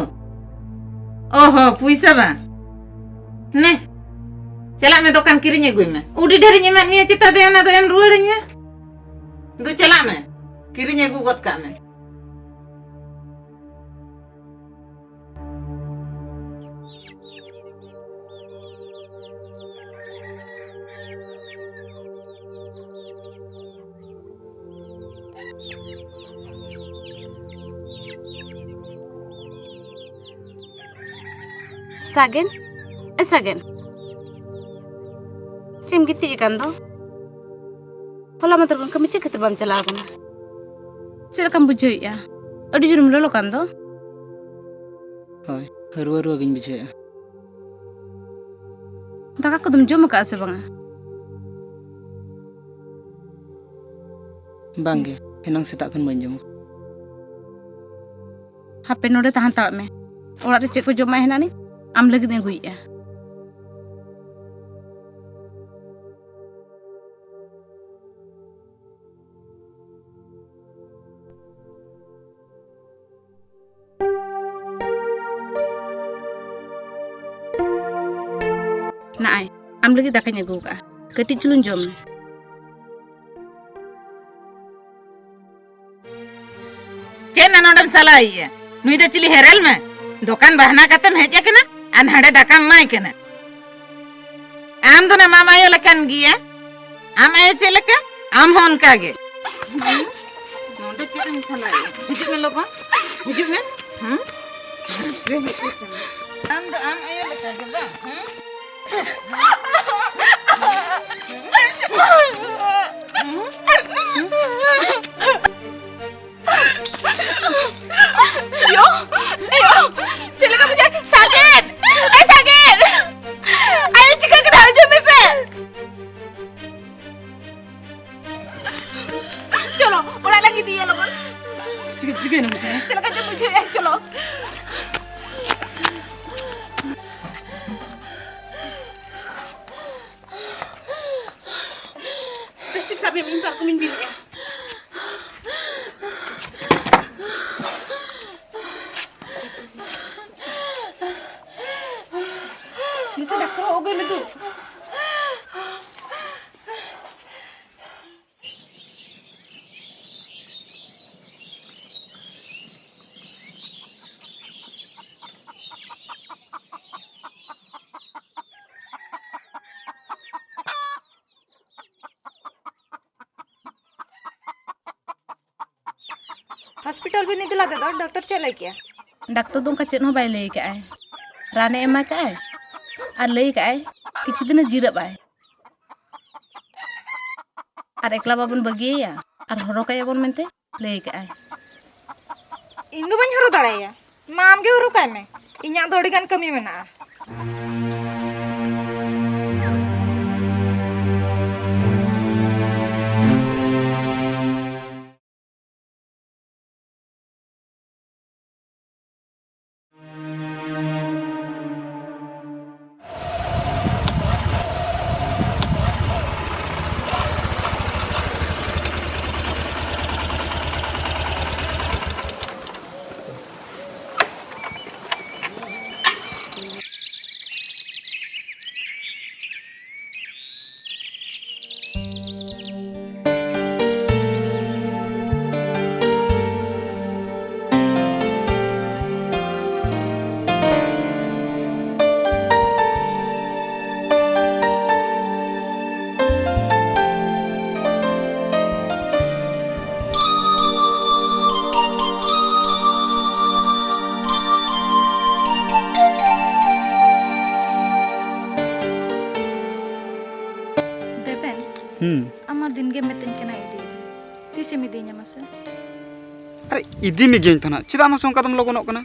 ᱚ ᱦᱚ, ᱯᱩᱭᱥᱟᱹ ᱵᱟᱝ᱾ ᱱᱮ, ᱪᱟᱞᱟᱜ ᱢᱮ ᱫᱚᱠᱟᱱ ᱠᱤᱨᱤᱧ ᱟᱹᱜᱩᱭ ᱢᱮ᱾ ᱩᱰᱤ ᱰᱷᱮᱨᱤᱧ ᱮᱢᱟᱫ ᱢᱮᱭᱟ ᱪᱮᱛᱟ, ᱫᱮ ᱚᱱᱟ ᱫᱚ ᱮᱢ ᱨᱩᱣᱟᱹᱲᱟᱹᱧ ᱢᱮ᱾ ᱫᱩ ᱪᱟᱞᱟᱜ ᱢᱮ, ᱠᱤᱨᱤᱧ ᱟᱹᱜᱩ ᱜᱚᱫ ᱠᱟᱜ ᱢᱮ᱾ ᱥᱟᱜᱮᱱ, ᱮ ᱥᱟᱜᱮᱱ, ᱪᱮᱫ ᱮᱢ ᱜᱤᱛᱤᱡ ᱟᱠᱟᱱ ᱫᱚ? ᱦᱚᱞᱟ ᱢᱟᱫᱷᱮᱨ ᱠᱷᱚᱱ ᱠᱟᱹᱢᱤ ᱪᱮᱫ ᱠᱷᱟᱹᱛᱤᱨ ᱵᱟᱢ ᱪᱟᱞᱟᱣ ᱟᱠᱟᱱᱟ? ᱪᱮᱫ ᱞᱮᱠᱟᱢ ᱵᱩᱡᱷᱟᱹᱣᱮᱫᱼᱟ? ᱟᱹᱰᱤ ᱡᱳᱨᱮᱢ ᱞᱚᱞᱚ ᱠᱟᱱ ᱫᱚ᱾ ᱦᱳᱭ, ᱨᱩᱣᱟᱹ ᱨᱩᱣᱟᱹ ᱜᱤᱧ ᱵᱩᱡᱷᱟᱹᱣᱮᱫᱼᱟ᱾ ᱫᱟᱠᱟ ᱠᱚᱫᱚᱢ ᱡᱚᱢ ᱟᱠᱟᱫᱼᱟ ᱥᱮ ᱵᱟᱝᱟ? ᱵᱟᱝᱜᱮ, ᱮᱱᱟᱝ ᱥᱮᱛᱟᱜ ᱠᱷᱚᱱ ᱵᱟᱹᱧ ᱡᱚᱢ ᱟᱠᱟᱫᱟ᱾ ᱦᱟᱯᱮ ᱱᱚᱰᱮ ᱛᱟᱦᱮᱸ ᱦᱟᱛᱟᱲᱚᱜ ᱢᱮ, ᱚᱲᱟᱜ ᱨᱮ ᱪᱮᱫ ᱠᱚ ᱡᱚᱢᱟᱜ ᱦᱮᱱᱟᱜ ᱟᱹᱱᱤᱡ, ᱟᱢ ᱞᱟᱹᱜᱤᱫ ᱤᱧ ᱟᱹᱜᱩᱭᱮᱫᱼᱟ᱾ ᱱᱟᱜᱼᱟᱭ, ᱟᱢ ᱞᱟᱹᱜᱤᱫ ᱫᱟᱠᱟᱧ ᱟᱹᱜᱩ ᱟᱠᱟᱫᱼᱟ, ᱠᱟᱹᱴᱤᱡ ᱪᱩᱞᱩᱝ ᱡᱚᱢ ᱢᱮ᱾ ᱪᱮᱫ ᱱᱟ ᱱᱚᱰᱮᱢ ᱥᱟᱞᱟᱭᱮᱜᱼᱟ? ᱱᱩᱭ ᱫᱚ ᱪᱤᱞᱤ ᱦᱮᱨᱮᱞ ᱢᱮ? ᱫᱚᱠᱟᱱ ᱵᱟᱦᱱᱟ ᱠᱟᱛᱮᱢ ᱦᱮᱡ ᱟᱠᱟᱱᱟ ᱟᱨ ᱱᱟᱰᱮ ᱫᱟᱠᱟᱢ ᱮᱢᱟᱭ ᱠᱟᱱᱟ᱾ ᱟᱢ ᱫᱚ ᱱᱟ ᱢᱟᱢ ᱟᱭᱳ ᱞᱮᱠᱟᱱ ᱜᱮᱭᱟ᱾ ᱟᱢ ᱟᱭᱳ ᱪᱮᱫ ᱞᱮᱠᱟ, ᱟᱢ ᱦᱚᱸ ᱚᱱᱠᱟ ᱜᱮ᱾ ᱱᱚᱰᱮ ᱪᱮᱫ ᱮᱢ ᱥᱟᱞᱟᱭᱮᱜᱼᱟ? ᱦᱤᱡᱩᱜ ᱢᱮ ᱞᱚᱜᱚᱱ, ᱦᱤᱡᱩᱜ ᱢᱮ᱾ ᱦᱮᱸ? ᱟᱢ ᱫᱚ ᱟᱢ ᱟᱭᱳ ᱞᱮᱠᱟ ᱜᱮ ᱵᱟᱝ? ᱦᱮᱸ? ᱭᱳ, ᱭᱳ, ᱪᱮᱫ ᱞᱮᱠᱟ ᱵᱩᱡᱷᱟᱹᱜ? ᱥᱟᱜᱮᱱ! ᱮ ᱥᱟᱜᱮᱱ! ᱟᱭᱳ ᱪᱤᱠᱟᱹ ᱠᱮᱫᱟ? ᱦᱤᱡᱩᱜ ᱢᱮᱥᱮ᱾ ᱪᱚᱞᱚ, ᱚᱲᱟᱜ ᱞᱟᱝ ᱤᱫᱤᱭᱟ ᱞᱚᱜᱚᱱ᱾ ᱪᱤᱠᱟᱹ, ᱪᱤᱠᱟᱹᱭᱮᱱᱟ ᱢᱟᱥᱮ? ᱪᱮᱫ ᱞᱮᱠᱟ ᱪᱚ ᱵᱩᱡᱷᱟᱹᱣᱮᱫᱼᱟ, ᱪᱚᱞᱚ᱾ ᱯᱮᱥᱴᱤᱠ ᱥᱟᱵ ᱢᱮ, ᱤᱧ ᱯᱟᱨᱠᱚᱢᱤᱧ ᱵᱤᱞᱮᱜᱼᱟ᱾ ᱱᱤᱥᱮ ᱰᱟᱠᱛᱟᱨ ᱦᱚᱸ ᱟᱹᱜᱩᱭ ᱢᱮ ᱫᱩ᱾ ᱦᱚᱥᱯᱤᱴᱟᱞ ᱵᱤᱱ ᱤᱫᱤ ᱞᱮᱫᱮ ᱫᱚ, ᱰᱟᱠᱛᱟᱨ ᱪᱮᱫ ᱞᱟᱹᱭ ᱠᱮᱜᱼᱟ? ᱰᱟᱠᱛᱟᱨ ᱫᱚ ᱚᱱᱠᱟ ᱪᱮᱫ ᱦᱚᱸ ᱵᱟᱭ ᱞᱟᱹᱭ ᱠᱟᱜᱼᱟᱭ᱾ ᱨᱟᱱᱮ ᱮᱢᱟ ᱠᱟᱜᱼᱟᱭ ᱟᱨ ᱞᱟᱹᱭ ᱠᱟᱜᱼᱟᱭ ᱠᱤᱪᱷᱩ ᱫᱤᱱᱮ ᱡᱤᱨᱟᱹᱜ ᱟᱭ᱾ ᱟᱨ ᱮᱠᱞᱟ ᱵᱟᱵᱚᱱ ᱵᱟᱹᱜᱤᱭᱮᱭᱟ ᱟᱨ ᱦᱚᱨᱦᱚ ᱠᱟᱭᱟᱵᱚᱱ ᱢᱮᱱᱛᱮ ᱞᱟᱹᱭ ᱠᱟᱜᱼᱟᱭ᱾ ᱤᱧ ᱫᱚ ᱵᱟᱹᱧ ᱦᱚᱨᱦᱚ ᱫᱟᱲᱮᱭᱟᱭᱟ᱾ ᱢᱟ, ᱟᱢ ᱜᱮ ᱦᱚᱨᱦᱚ ᱠᱟᱭ ᱢᱮ, ᱤᱧᱟᱹᱜ ᱫᱚ ᱟᱹᱰᱤ ᱜᱟᱱ ᱠᱟᱹᱢᱤ ᱢᱮᱱᱟᱜᱼᱟ᱾ ᱫᱮᱵᱮᱱ, ᱦᱩᱸ᱾ ᱟᱢ ᱢᱟ ᱫᱤᱱ ᱜᱮᱢ ᱢᱤᱛᱟᱹᱧ ᱠᱟᱱᱟ ᱤᱫᱤ ᱤᱫᱤ᱾ ᱛᱤᱥᱮᱢ ᱤᱫᱤᱧᱟ ᱢᱟᱥᱮ? ᱟᱨᱮ, ᱤᱫᱤ ᱢᱮᱜᱤᱭᱟᱹᱧ ᱛᱚ ᱱᱟᱜ᱾ ᱪᱮᱫᱟᱜ ᱢᱟᱥᱮ ᱚᱱᱠᱟ ᱫᱚᱢ ᱞᱚᱜᱚᱱᱚᱜ ᱠᱟᱱᱟ?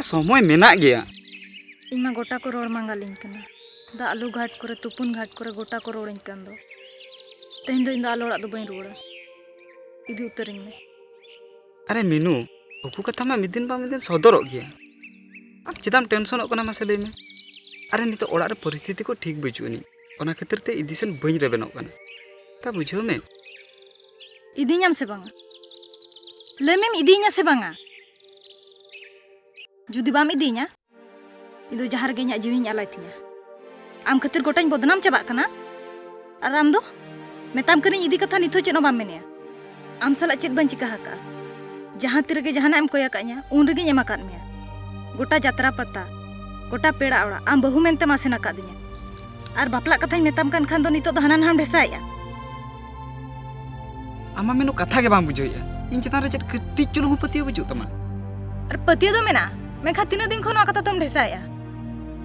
ᱥᱚᱢᱚᱭ ᱢᱮᱱᱟᱜ ᱜᱮᱭᱟ᱾ ᱤᱧ ᱢᱟ ᱜᱚᱴᱟ ᱠᱚ ᱨᱚᱲ ᱢᱟᱸᱜᱟᱞᱤᱧ ᱠᱟᱱᱟ᱾ ᱫᱟᱜ ᱞᱩ ᱜᱷᱟᱴ ᱠᱚᱨᱮ, ᱛᱩᱯᱩᱱ ᱜᱷᱟᱴ ᱠᱚᱨᱮ ᱜᱚᱴᱟ ᱠᱚ ᱨᱚᱲᱟᱹᱧ ᱠᱟᱱ ᱫᱚ᱾ ᱛᱮᱦᱮᱧ ᱫᱚ ᱤᱧ ᱫᱚ ᱟᱞᱮ ᱚᱲᱟᱜ ᱫᱚ ᱵᱟᱹᱧ ᱨᱩᱣᱟᱹᱲᱟ᱾ ᱤᱫᱤ ᱩᱛᱟᱹᱨᱤᱧ ᱢᱮ᱾ ᱟᱨᱮ ᱢᱤᱱᱩ, ᱩᱠᱩ ᱠᱟᱛᱷᱟ ᱢᱟ ᱢᱤᱫ ᱫᱤᱱ ᱵᱟᱝ ᱢᱤᱫ ᱫᱤᱱ ᱥᱚᱫᱚᱨᱚᱜ ᱜᱮᱭᱟ᱾ ᱟᱢ ᱪᱮᱫᱟᱜ ᱮᱢ ᱴᱮᱱᱥᱚᱱᱚᱜ ᱠᱟᱱᱟ ᱢᱟᱥᱮ ᱞᱟᱹᱭ ᱢᱮ? ᱟᱨᱮ ᱱᱤᱛᱚᱜ ᱚᱲᱟᱜ ᱨᱮ ᱯᱚᱨᱤᱥᱛᱷᱤᱛᱤ ᱠᱚ ᱴᱷᱤᱠ ᱵᱟᱹᱪᱩᱜ ᱟᱹᱱᱤᱡ, ᱚᱱᱟ ᱠᱷᱟᱹᱛᱤᱨ ᱛᱮ ᱤᱫᱤ ᱥᱮᱱ ᱵᱟᱹᱧ ᱨᱮᱵᱮᱱᱚᱜ ᱠᱟᱱᱟ᱾ ᱛᱟ ᱵᱩᱡᱷᱟᱹᱣ ᱢᱮ᱾ ᱤᱫᱤᱧᱟᱢ ᱥᱮ ᱵᱟᱝᱟ? ᱞᱟᱹᱭ ᱢᱮᱢ ᱤᱫᱤᱧᱟ ᱥᱮ ᱵᱟᱝᱟ? ᱡᱩᱫᱤ ᱵᱟᱢ ᱤᱫᱤᱧᱟ, ᱤᱧ ᱫᱚ ᱡᱟᱦᱟᱸ ᱨᱮᱜᱮ ᱤᱧᱟᱹᱜ ᱡᱤᱣᱤᱧ ᱟᱞᱟᱭ ᱛᱤᱧᱟ᱾ ᱟᱢ ᱠᱷᱟᱹᱛᱤᱨ ᱜᱚᱴᱟᱧ ᱵᱚᱫᱱᱟᱢ ᱪᱟᱵᱟᱜ ᱠᱟᱱᱟ᱾ ᱟᱨ ᱟᱢ ᱫᱚ? ᱢᱮᱛᱟᱢ ᱠᱟᱹᱱᱟᱹᱧ ᱤᱫᱤ ᱠᱟᱛᱷᱟ, ᱱᱤᱛ ᱦᱚᱸ ᱪᱮᱫ ᱦᱚᱸ ᱵᱟᱢ ᱢᱮᱱᱮᱜᱼᱟ᱾ ᱟᱢ ᱥᱟᱞᱟᱜ ᱪᱮᱫ ᱵᱟᱹᱧ ᱪᱤᱠᱟ ᱟᱠᱟᱫᱼᱟ? ᱡᱟᱦᱟᱸ ᱛᱤ ᱨᱮᱜᱮ ᱡᱟᱦᱟᱱᱟᱜ ᱮᱢ ᱠᱚᱭ ᱟᱠᱟᱫᱤᱧᱟ, ᱩᱱ ᱨᱮᱜᱮᱧ ᱮᱢ ᱟᱠᱟᱫ ᱢᱮᱭᱟ᱾ ᱜᱚᱴᱟ ᱡᱟᱛᱨᱟ ᱯᱟᱛᱟ, ᱜᱚᱴᱟ ᱯᱮᱲᱟ ᱚᱲᱟᱜ, ᱟᱢ ᱵᱟᱹᱦᱩ ᱢᱮᱱᱛᱮᱢ ᱟᱥᱮᱱ ᱟᱠᱟᱫᱤᱧᱟ᱾ ᱟᱨ ᱵᱟᱯᱞᱟᱜ ᱠᱟᱛᱷᱟᱧ ᱢᱮᱛᱟᱢ ᱠᱟᱱ ᱠᱷᱟᱱ ᱫᱚ ᱱᱤᱛᱚᱜ ᱫᱚ ᱦᱟᱱᱟ ᱱᱟᱦᱟᱢ ᱰᱷᱮᱥᱟᱭᱮᱫᱼᱟ᱾ ᱟᱢ ᱢᱟ ᱢᱤᱱᱩ ᱠᱟᱛᱷᱟ ᱜᱮ ᱵᱟᱢ ᱵᱩᱡᱷᱟᱹᱣᱮᱫᱼᱟ᱾ ᱤᱧ ᱪᱮᱛᱟᱱ ᱨᱮ ᱪᱮᱫ ᱠᱟᱹᱴᱤᱡ ᱪᱩᱞᱩᱝ ᱦᱚᱸ ᱯᱟᱹᱛᱭᱟᱹᱣ ᱵᱟᱹᱪᱩᱜ ᱛᱟᱢᱟ? ᱟᱨ ᱯᱟᱹᱛᱭᱟᱹᱣ ᱫᱚ ᱢᱮᱱᱟᱜᱼᱟ, ᱢᱮᱱᱠᱷᱟᱱ ᱛᱤᱱᱟᱹᱜ ᱫᱤᱱ ᱠᱷᱚᱱ ᱱᱚᱣᱟ ᱠᱟᱛᱷᱟ ᱫᱚᱢ ᱰᱷᱮᱥᱟᱭᱮᱜᱼᱟ?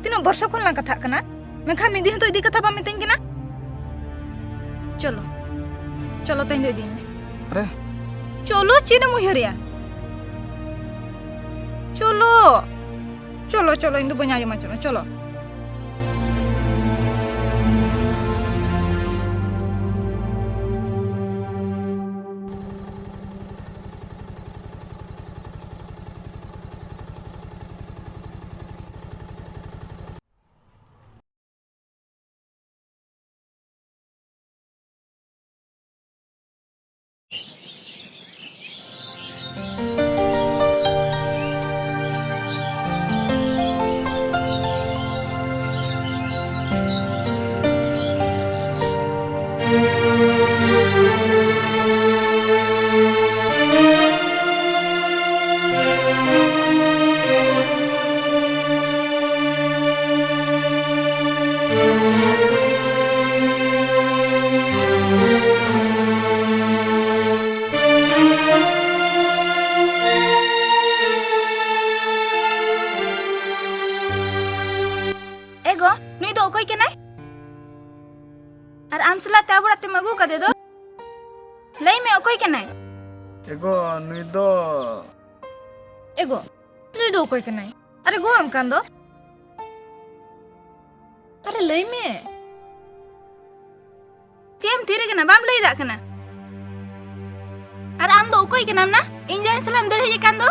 ᱛᱤᱱᱟᱹᱜ ᱵᱚᱨᱥᱚ ᱠᱷᱚᱱ ᱞᱟᱝ ᱠᱟᱛᱷᱟᱜ ᱠᱟᱱᱟ, ᱢᱮᱱᱠᱷᱟᱱ ᱢᱤᱫ ᱫᱤᱱ ᱦᱚᱸᱛᱚ ᱤᱫᱤ ᱠᱟᱛᱷᱟ ᱵᱟᱢ ᱢᱤᱛᱟᱹᱧ ᱠᱟᱱᱟ᱾ ᱪᱚᱞᱚ, ᱪᱚᱞᱚ, ᱛᱮᱦᱮᱧ ᱫᱚ ᱤᱫᱤᱧ ᱢᱮ᱾ ᱟᱨᱮ᱾ ᱪᱚᱞᱚ, ᱪᱮᱫ ᱮᱢ ᱩᱭᱦᱟᱹᱨᱮᱜᱼᱟ? ᱪᱚᱞᱚ, ᱪᱚᱞᱚ, ᱪᱚᱞᱚ, ᱤᱧ ᱫᱚ ᱵᱟᱹᱧ ᱟᱸᱡᱚᱢᱟ, ᱪᱚᱞᱚ, ᱪᱚᱞᱚ᱾ ᱮ ᱜᱚ, ᱱᱩᱭ ᱫᱚ ᱚᱠᱚᱭ ᱠᱟᱱᱟᱭ? ᱟᱨ ᱟᱢ ᱥᱟᱞᱟᱜ ᱛᱮ ᱟᱵᱚ ᱚᱲᱟᱜ ᱛᱮᱢ ᱟᱹᱜᱩ ᱟᱠᱟᱫᱮ ᱫᱚ? ᱞᱟᱹᱭ ᱢᱮ, ᱚᱠᱚᱭ ᱠᱟᱱᱟᱭ? ᱮ ᱜᱚ, ᱱᱩᱭ ᱫᱚ ᱮ ᱜᱚ, ᱱᱩᱭ ᱫᱚ ᱚᱠᱚᱭ ᱠᱟᱱᱟᱭ? ᱟᱨᱮ ᱜᱚ ᱟᱢ ᱠᱟᱱ ᱫᱚ? ᱟᱨᱮ ᱞᱟᱹᱭ ᱢᱮ᱾ ᱪᱮᱫ ᱮᱢ ᱛᱷᱤᱨ ᱟᱠᱟᱱᱟ? ᱵᱟᱢ ᱞᱟᱹᱭ ᱫᱟᱲᱮᱭᱟᱜ ᱠᱟᱱᱟ? ᱟᱨ ᱟᱢ ᱫᱚ ᱚᱠᱚᱭ ᱠᱟᱱᱟᱢ ᱱᱟ? ᱤᱧ ᱡᱟᱦᱟᱸᱭ ᱥᱟᱞᱟᱜ ᱮᱢ ᱫᱟᱹᱲ ᱦᱮᱡ ᱟᱠᱟᱱ ᱫᱚ?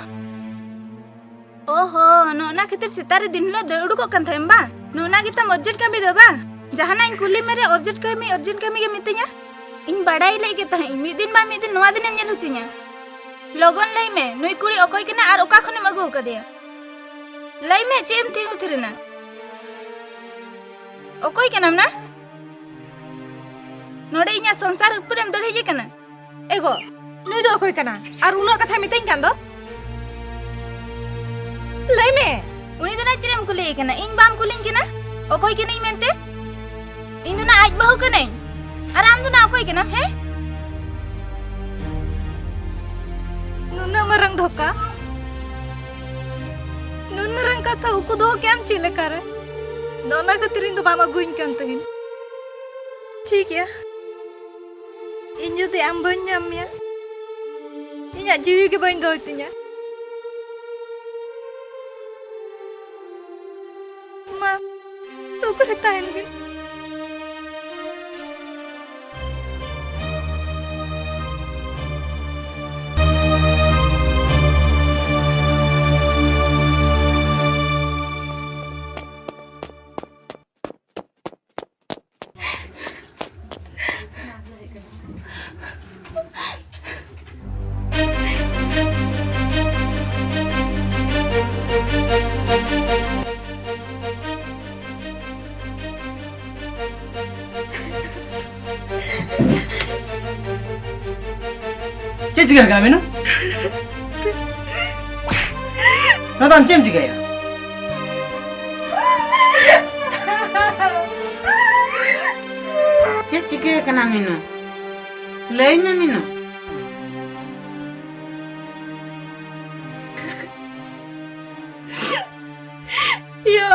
ᱳᱦᱳ, ᱱᱚᱜᱼᱱᱟ ᱠᱷᱟᱹᱛᱤᱨ ᱥᱮᱛᱟᱜ ᱨᱮ ᱫᱤᱱ ᱦᱤᱞᱳᱜ ᱫᱟᱹᱲ ᱩᱰᱩᱠᱚᱜ ᱠᱟᱱ ᱛᱟᱦᱮᱸᱢ ᱵᱟᱝ? ᱱᱚᱜᱼᱱᱟ ᱜᱮᱛᱟᱢ urgent ᱠᱟᱹᱢᱤ ᱫᱚ ᱵᱟᱝ? ᱡᱟᱦᱟᱱᱟᱜ ᱤᱧ ᱠᱩᱞᱤ ᱢᱮᱨᱮ urgent ᱠᱟᱹᱢᱤ, urgent ᱠᱟᱹᱢᱤ ᱜᱮ ᱢᱤᱛᱟᱹᱧᱟ? ᱤᱧ ᱵᱟᱲᱟᱭ ᱞᱮᱫ ᱜᱮ ᱛᱟᱦᱮᱸᱫ, ᱢᱤᱫ ᱫᱤᱱ ᱵᱟᱝ ᱢᱤᱫ ᱫᱤᱱ ᱱᱚᱣᱟ ᱫᱤᱱᱮᱢ ᱧᱮᱞ ᱦᱚᱪᱚᱧᱟ᱾ ᱞᱚᱜᱚᱱ ᱞᱟᱹᱭ ᱢᱮ, ᱱᱩᱭ ᱠᱩᱲᱤ ᱚᱠᱚᱭ ᱠᱟᱱᱟ ᱟᱨ ᱚᱠᱟ ᱠᱷᱚᱱᱮᱢ ᱟᱹᱜᱩ ᱟᱠᱟᱫᱮᱭᱟ? ᱞᱟᱹᱭ ᱢᱮ, ᱪᱮᱫ ᱮᱢ ᱛᱤᱸᱜᱩ ᱛᱷᱤᱨ ᱮᱱᱟ? ᱚᱠᱚᱭ ᱠᱟᱱᱟᱢ ᱱᱟ? ᱱᱚᱰᱮ ᱤᱧᱟᱜ ᱥᱚᱝᱥᱟᱨ ᱩᱯᱩᱨᱮᱢ ᱫᱟᱹᱲ ᱦᱮᱡ ᱟᱠᱟᱱᱟ? ᱮ ᱜᱚ, ᱱᱩᱭ ᱫᱚ ᱚᱠᱚᱭ ᱠᱟᱱᱟ? ᱟᱨ ᱩᱱᱟᱹᱜ ᱠᱟᱛᱷᱟᱭ ᱢᱤᱛᱟᱹᱧ ᱠᱟᱱ ᱫᱚ? ᱞᱟᱹᱭ ᱢᱮ᱾ ᱩᱱᱤ ᱫᱚ ᱱᱟ ᱪᱮᱫ ᱮᱢ ᱠᱩᱞᱤᱭᱮ ᱠᱟᱱᱟ? ᱤᱧ ᱵᱟᱢ ᱠᱩᱞᱤᱧ ᱠᱟᱱᱟ ᱚᱠᱚᱭ ᱠᱟᱹᱱᱟᱹᱧ ᱢᱮᱱᱛᱮ? ᱤᱧ ᱫᱚ ᱱᱟ ᱟᱡ ᱵᱟᱹᱦᱩ ᱠᱟᱹᱱᱟᱹᱧ᱾ ᱟᱨ ᱟᱢ ᱫᱚ ᱱᱟ ᱚᱠᱚᱭ ᱠᱟᱱᱟᱢ, ᱦᱮᱸ? ᱱᱩᱱᱟᱹᱜ ᱢᱟᱨᱟᱝ ᱫᱷᱳᱠᱟ᱾ ᱛᱚ ᱩᱠᱩ ᱫᱚᱦᱚ ᱠᱮᱜ ᱟᱢ ᱪᱮᱫ ᱞᱮᱠᱟᱨᱮ? ᱫᱚ ᱚᱱᱟ ᱠᱷᱟᱹᱛᱤᱨ ᱤᱧ ᱫᱚ ᱵᱟᱢ ᱟᱹᱜᱩᱧ ᱠᱟᱱ ᱛᱟᱦᱮᱸᱱ᱾ ᱴᱷᱤᱠ ᱜᱮᱭᱟ, ᱤᱧ ᱡᱩᱫᱤ ᱟᱢ ᱵᱟᱹᱧ ᱧᱟᱢ ᱢᱮᱭᱟ, ᱤᱧᱟᱹᱜ ᱡᱤᱣᱤ ᱜᱮ ᱵᱟᱹᱧ ᱫᱚᱦᱚᱭ ᱛᱤᱧᱟ᱾ ᱢᱟ, ᱛᱚ ᱩᱠᱩ ᱨᱮ ᱛᱟᱦᱮᱱ ᱵᱤᱱ᱾ ᱪᱮᱫ ᱪᱤᱠᱟᱹ ᱟᱠᱟᱱᱟ ᱢᱤᱱᱩ? ᱱᱚᱣᱟ ᱫᱚ ᱟᱢ ᱪᱮᱫ ᱮᱢ ᱪᱤᱠᱟᱹᱭᱟ? ᱪᱮᱫ ᱪᱤᱠᱟᱹ ᱟᱠᱟᱱᱟ ᱢᱤᱱᱩ? ᱞᱟᱹᱭ ᱢᱮ ᱢᱤᱱᱩ᱾ ᱭᱟ᱾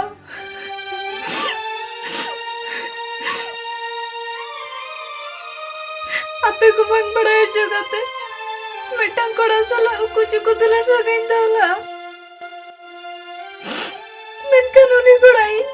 ᱟᱯᱮ ᱠᱚ ᱵᱟᱝ ᱵᱟᱲᱟᱭ ᱦᱚᱪᱚ ᱠᱟᱛᱮ ᱢᱤᱫᱴᱟᱝ ᱠᱚᱲᱟ ᱥᱟᱞᱟᱜ ᱩᱠᱩ ᱪᱩᱠᱩ ᱫᱩᱞᱟᱹᱲ ᱥᱟᱹᱜᱟᱹᱭ ᱫᱚᱦᱚ ᱞᱟᱜᱼᱟ᱾ ᱢᱮᱱᱠᱷᱟᱱ ᱩᱱᱤ ᱠᱚᱲᱟ ᱤᱧ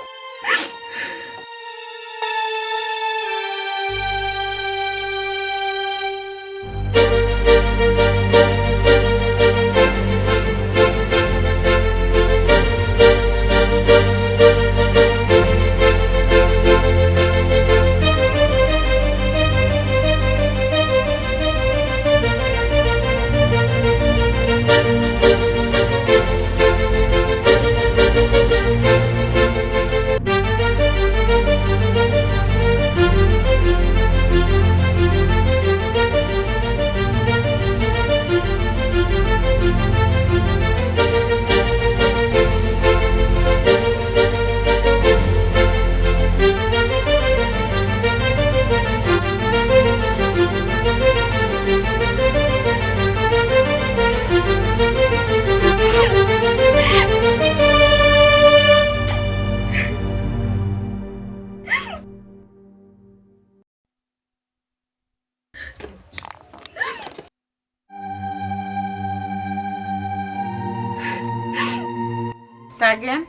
ᱛᱟᱜᱮᱱ,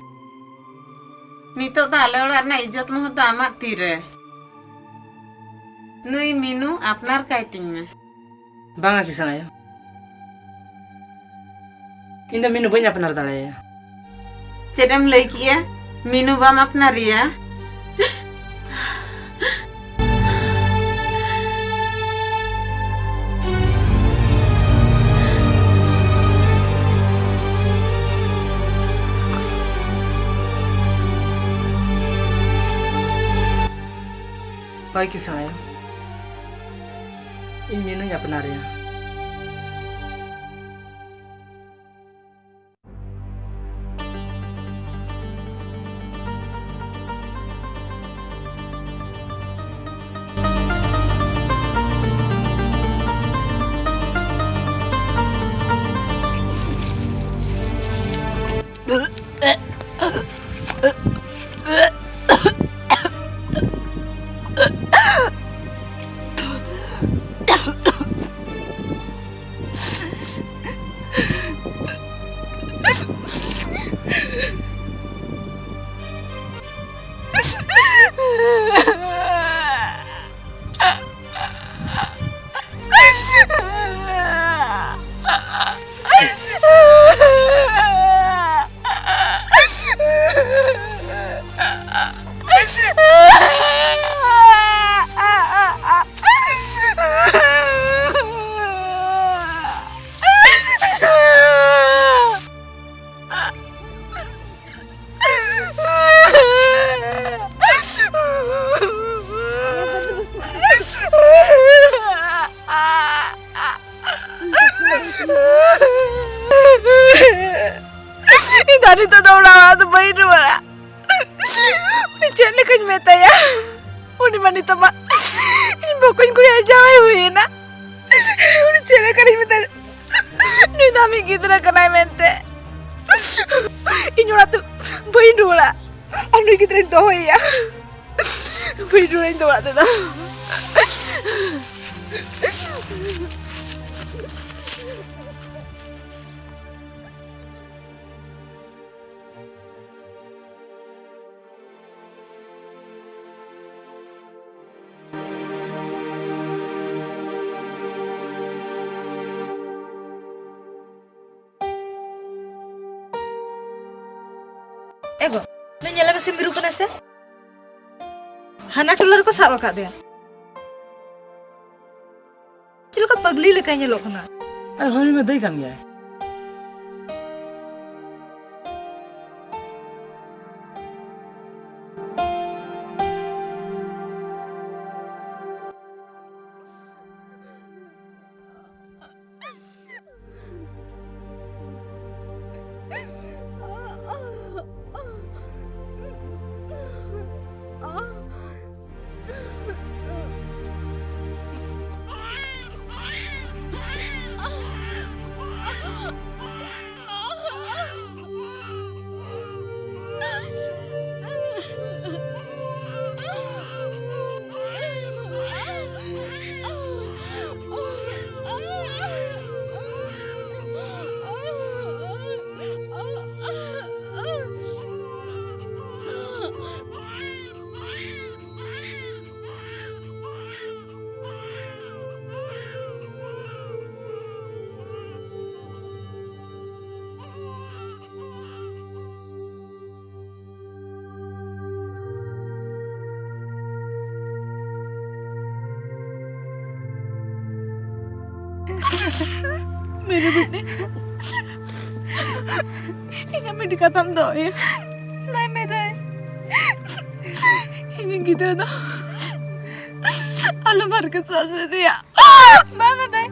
ᱱᱤᱛᱚᱜ ᱫᱚ ᱟᱞᱮ ᱚᱲᱟᱜ ᱨᱮᱱᱟᱜ ᱤᱡᱽᱡᱚᱛ ᱢᱚᱦᱚᱛ ᱫᱚ ᱟᱢᱟᱜ ᱛᱤ ᱨᱮ᱾ ᱱᱩᱭ ᱢᱤᱱᱩ ᱟᱯᱱᱟᱨ ᱠᱟᱭ ᱛᱤᱧ ᱢᱮ᱾ ᱵᱟᱝᱟ ᱠᱤᱥᱟᱹᱬ ᱟᱭᱳ, ᱤᱧ ᱫᱚ ᱢᱤᱱᱩ ᱵᱟᱹᱧ ᱟᱯᱱᱟᱨ ᱫᱟᱲᱮᱭᱟᱭᱟ᱾ ᱪᱮᱫ ᱮᱢ ᱞᱟᱹᱭ ᱠᱮᱜᱼᱟ? ᱢᱤᱱᱩ ᱵᱟᱢ ᱟᱯᱱᱟᱨᱮᱭᱟ? ᱦᱳᱭ ᱠᱤᱥᱟᱹᱬ ᱟᱭᱳ, ᱤᱧ ᱢᱤᱱᱩᱧ ᱟᱯᱱᱟᱨᱮᱭᱟ᱾ ᱤᱧ ᱫᱚ ᱱᱤᱛᱚᱜ ᱫᱚ ᱚᱲᱟᱜ, ᱚᱲᱟᱜ ᱫᱚ ᱵᱟᱹᱧ ᱨᱩᱣᱟᱹᱲᱟ᱾ ᱩᱱᱤ ᱪᱮᱫ ᱞᱮᱠᱟᱧ ᱢᱮᱛᱟᱭᱟ? ᱩᱱᱤ ᱢᱟ ᱱᱤᱛᱚᱜ ᱢᱟ ᱤᱧ ᱵᱚᱠᱚᱧ ᱠᱩᱲᱤᱭᱟᱜ ᱡᱟᱶᱟᱭ ᱦᱩᱭᱮᱱᱟ᱾ ᱩᱱᱤ ᱪᱮᱫ ᱞᱮᱠᱟᱨᱤᱧ ᱢᱮᱛᱟᱭᱟ? ᱱᱩᱭ ᱫᱚ ᱟᱢᱤᱡ ᱜᱤᱫᱽᱨᱟᱹ ᱠᱟᱱᱟᱭ ᱢᱮᱱᱛᱮ᱾ ᱤᱧ ᱚᱲᱟᱜ ᱛᱮ ᱵᱟᱹᱧ ᱨᱩᱣᱟᱹᱲᱟ᱾ ᱟᱨ ᱱᱩᱭ ᱜᱤᱫᱽᱨᱟᱹᱧ ᱫᱚᱦᱚᱭᱮᱭᱟ᱾ ᱵᱟᱹᱧ ᱨᱩᱣᱟᱹᱲᱟ ᱤᱧ ᱫᱚ ᱚᱲᱟᱜ ᱛᱮᱫᱚ᱾ ᱮ ᱜᱚ, ᱱᱩᱭ ᱧᱮᱞᱮ ᱢᱮᱥᱮ, ᱢᱤᱨᱩ ᱠᱟᱱᱟᱭ ᱥᱮ? ᱦᱟᱱᱟ ᱴᱚᱞᱟ ᱨᱮᱠᱚ ᱥᱟᱵ ᱟᱠᱟᱫᱮᱭᱟ᱾ ᱪᱮᱫ ᱞᱮᱠᱟ ᱯᱟᱜᱽᱞᱤ ᱞᱮᱠᱟᱭ ᱧᱮᱞᱚᱜ ᱠᱟᱱᱟ᱾ ᱟᱨ ᱦᱳᱭ ᱢᱮ, ᱫᱟᱹᱭ ᱠᱟᱱ ᱜᱮᱭᱟᱭ᱾ ᱢᱤᱨᱩ ᱵᱤᱴᱤ, ᱤᱧᱟᱹᱜ ᱢᱤᱫᱴᱤᱡ ᱠᱟᱛᱷᱟᱢ ᱫᱚᱦᱚᱭᱟ? ᱞᱟᱹᱭ ᱢᱮ ᱫᱟᱹᱭ᱾ ᱤᱧᱤᱡ ᱜᱤᱫᱽᱨᱟᱹ ᱫᱚ ᱟᱞᱚᱢ ᱦᱟᱨᱠᱮᱛ ᱥᱟᱥᱮᱛᱮᱭᱟ᱾ ᱵᱟᱝᱟ ᱫᱟᱹᱭ᱾